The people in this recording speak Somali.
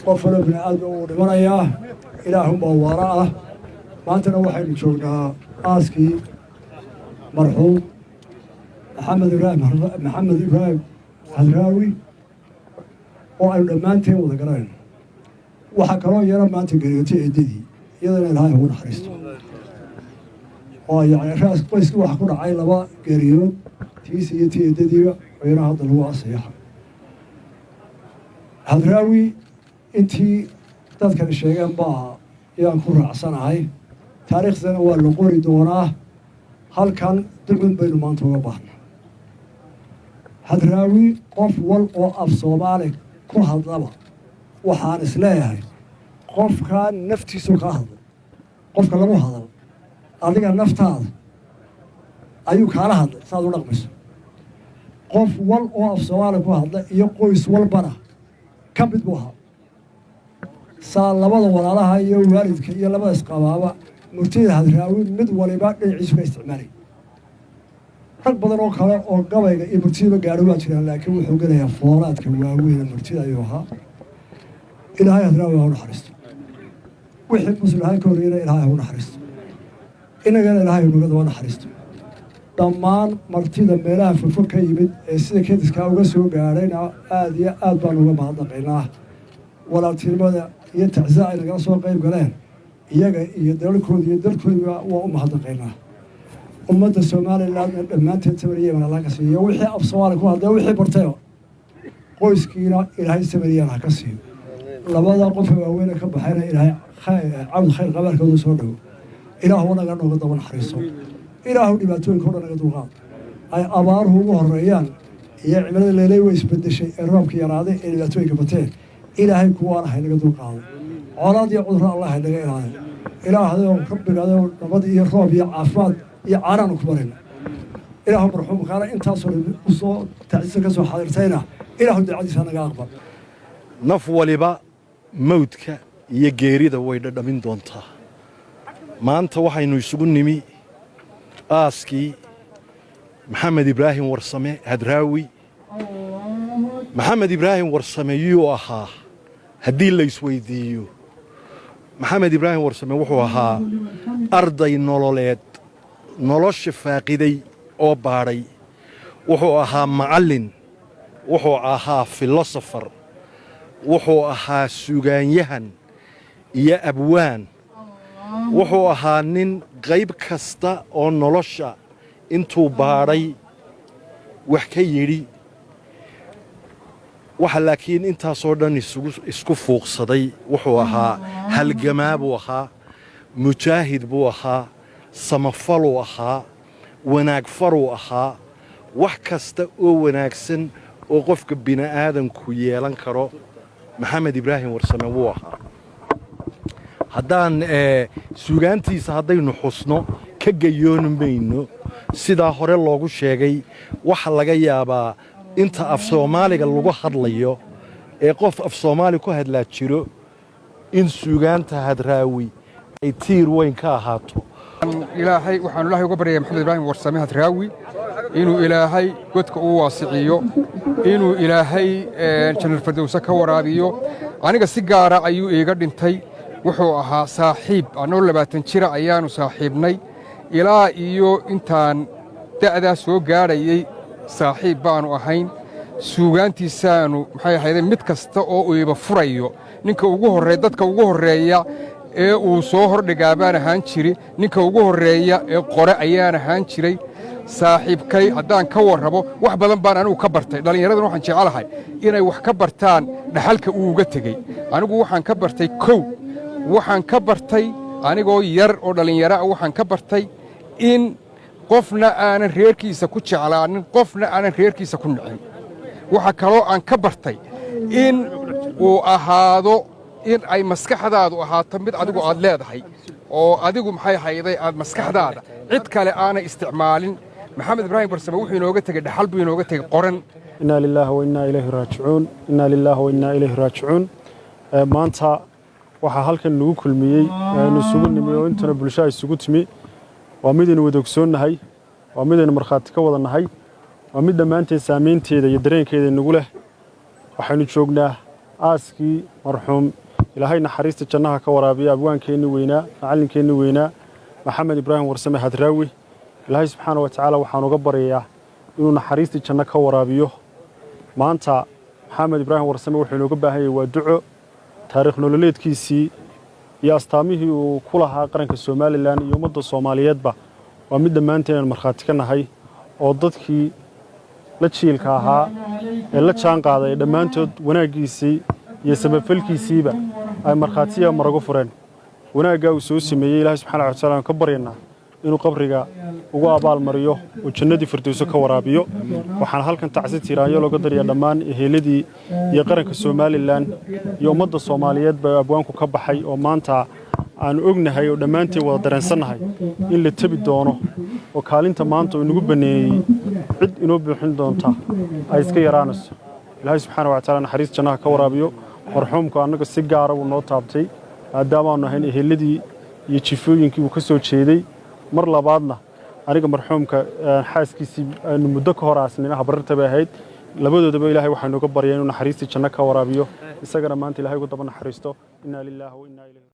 Qof kaloo bini aadma uu dhimanayaa, Ilaahunbaa waara ah. Maantana waxaynu joognaa aaskii marxuum Maxamed Ibraahim, Maxamed Ibraahim Hadraawi, oo aynu dhammaanteen wada garanayno. Waxaa kaloo iyana maanta geeriyootay eedadii, iyadana Ilaahay ugu naxariisto. Oo yani raas qoyskii waxaa ku dhacay laba geeriyood, tiisi iyo tii eedadiiba, oo iyana hadda lagu aasaya. Hadraawi intii dadkani sheegeen baa ayaan ku raacsanahay. Taariikhdana waa la qori doonaa. Halkan ducun baynu maanta uga baahna. Hadraawi qof wal oo af Soomaali ku hadlaba waxaan is leeyahay qofkaa naftiisu kaa hadlay. Qofka lagu hadal adiga naftaada ayuu kaala hadlay saaad u dhaqmayso. Qof wal oo af Soomaali ku hadla iyo qoys walbana ka mid buu ahaa. Saa labada walaalaha iyo waalidka iyo labada isqabaaba murtida Hadraawi mid waliba dhinaciisu ka isticmaalay. Rag badan oo kale oo gabayga iyo murtidaba gaadho waa jiraan, laakiin wuxuu gelayaa foolaadka waaweyne murtida ayuu ahaa. Ilaahay Hadraawi ha u naxariisto. Wixii muslihaan ka horreeyana Ilaahay ha u naxariisto. Innagana Ilaahay naga daba naxariisto. Dhammaan martida meelaha fogfog ka yimid ee sida kediskaa uga soo gaadhayna aada iyo aad baan uga mahadnaqaynaa. Walaaltinimada iyo tacsiya ay nagala soo qayb galeen iyaga iyo dalalkooda iyo dalkoodiba waa u mahadnaqaynaa. Ummadda Somalilandna dhammaanteed samir iyo iimaan Allah ka siiyo, wixii af Soomaali ku hadlay, wixii bartayba. Qoyskiina Ilaahay samir iyo iimaan ha ka siiyo. Labada qof ee waaweyne ka baxayna Ilaahay cawd khayr qabaarkooda soo dhowo. Ilaahu naga nooga daba naxariiso. Ilaahu dhibaatooyinka o dhan naga dulqaad, ay abaaruhu ugu horeeyaan iyo cimilada leeley way isbedeshay ee roobka yaraaday ee dhibaatooyinka bateen. Ilaahay kuwaana haynaga dulqaado. Colaad iyo cudurro Allah haynaga ilaaliyo. Ilaahadoo rabbigaadoo nabad iyo roob iyo caafimaad iyo caanaanu ku barayna. Ilaahu marxuumkaana intaasoo usoo tacsiisa ka soo xadirtayna Ilaahu ducadiisa naga aqbal. Naf waliba mawdka iyo geerida way dhadhamin doontaa. Maanta waxaynu isugu nimi aaskii Maxamed Ibraahim Warsame Hadraawi. Maxamed Ibraahim Warsame yuu ahaa haddii la isweydiiyo? Maxamed Ibraahim Warsame wuxuu ahaa arday nololeed, nolosha faaqiday oo baadhay. Wuxuu ahaa macallin, wuxuu ahaa philosopher, wuxuu ahaa sugaanyahan iyo abwaan. Wuxuu ahaa nin qayb kasta oo nolosha intuu baadhay wax ka yidhi. Waxa laakiin intaasoo dhan isku fuuqsaday, wuxuu ahaa halgamaa buu ahaa, mujaahid buu ahaa, samafaluu ahaa, wanaagfaruu ahaa. Wax kasta oo wanaagsan oo qofka bini'aadanku yeelan karo Maxamed Ibraahim Warsame wuu ahaa. Haddaan suugaantiisa haddaynu xusno ka gayooni mayno. Sidaa hore loogu sheegay, waxa laga yaabaa inta af Soomaaliga lagu hadlayo ee qof af Soomaali ku hadlaa jiro in suugaanta Hadraawi ay tiir weyn ka ahaato. Ilaahay waxaanu Ilaahay uga baryayaa Maxamed Ibraahim Warsame Hadraawi inuu Ilaahay godka u waasiciyo, inuu Ilaahay Janal Fardowse ka waraabiyo. Aniga si gaara ayuu iiga dhintay. Wuxuu ahaa saaxiib. Annoo 20 jira ayaannu saaxiibnay. Ilaa iyo intaan da'daa soo gaadhayey saaxiib baannu ahayn. Suugaantiisaannu maxay ahayde mid kasta oo uu iba furayo, ninka ugu horreey, dadka ugu horreeya ee uu soo hordhigaa baan ahaan jiri. Ninka ugu horreeya ee qore ayaan ahaan jiray. Saaxiibkay haddaan ka warrabo, wax badan baan anigu ka bartay. Dhallinyaradan waxaan jecelahay inay wax ka bartaan dhaxalka uu uga tegey. Anigu waxaan ka bartay, kow, waxaan ka bartay anigoo yar oo dhallinyaro ah, waxaan ka bartay in qofna aanan reerkiisa ku jeclaanin, qofna aanan reerkiisa ku nicin. Waxa kaloo aan ka bartay in uu ahaado, in ay maskaxdaadu ahaato mid adigu aad leedahay oo adigu maxay hayday aad maskaxdaada cid kale aanay isticmaalin. Maxamed Ibraahim Warsame wuxuu inooga tegey dhaxal buu inooga tegey qoran. Inaa lilaahi wa innaa ilayhi raajicuun, innaa lilaahi wa innaa ilayhi raajicuun. Maanta waxaa halkan nagu kulmiyey, aynu isugu nimi oo intana bulshada isugu timi, waa midaynu wada ogsoonnahay, waa midaynu markhaati ka wada nahay, waa mid dhammaanteed saamaynteeda iyo dareenkeeda nagu leh. Waxaynu joognaa Aaskii marxuum, Ilaahay naxariista jannaha ka waraabiya, abwaankeenni weynaa, macallinkeenni weynaa, Maxamed Ibraahim Warsame Hadraawi. Ilaahay subxaana wa tacaala waxaan uga baryayaa inuu naxariistii janno ka waraabiyo. Maanta Maxamed Ibraahim Warsame wuxuu inooga baahan yahay waa duco. Taariikh nololeedkiisii iyo astaamihii uu ku lahaa qaranka Somaliland iyo ummadda Soomaaliyeedba waa mid dhammaanteen aan markhaati ka nahay, oo dadkii la jiilka ahaa ee la jaan qaaday dhammaantood wanaaggiisii iyo samafalkiisiiba ay markhaatiya maragu fureen. Wanaaggaa uu soo sameeyey, Ilahay subxana wa tacala aan ka baryaynaa inuu qabriga ugu abaalmariyo oo jannadii firdowso ka waraabiyo. Waxaan halkan tacsi tiiraanyo looga darayaa dhammaan eheladii iyo qaranka Somaliland iyo ummadda Soomaaliyeed ba abwaanku ka baxay, oo maanta aanu ognahay oo dhammaanteen wada dareensannahay in la tebi doono, oo kaalinta maanta uu inagu banneeyey cid inoo buuxin doonta ay iska yaraanayso. Ilaahay subxaana wa tacaala naxariis jannaha ka waraabiyo marxuumku. Annaga si gaara buu noo taabtay, maadaama aanu ahayn eheladii iyo jifooyinkii uu ka soo jeeday. Mar labaadna aniga marxuumka xaaskiisii aanu muddo ka hor aasnina habarirta bay ahayd. Labadoodaba Ilaahay waxaynu uga baryaa inuu naxariistii janno ka waraabiyo, isagana maanta Ilahay ugu daba naxariisto. Innaa lilaahi wa innaa ilayhi.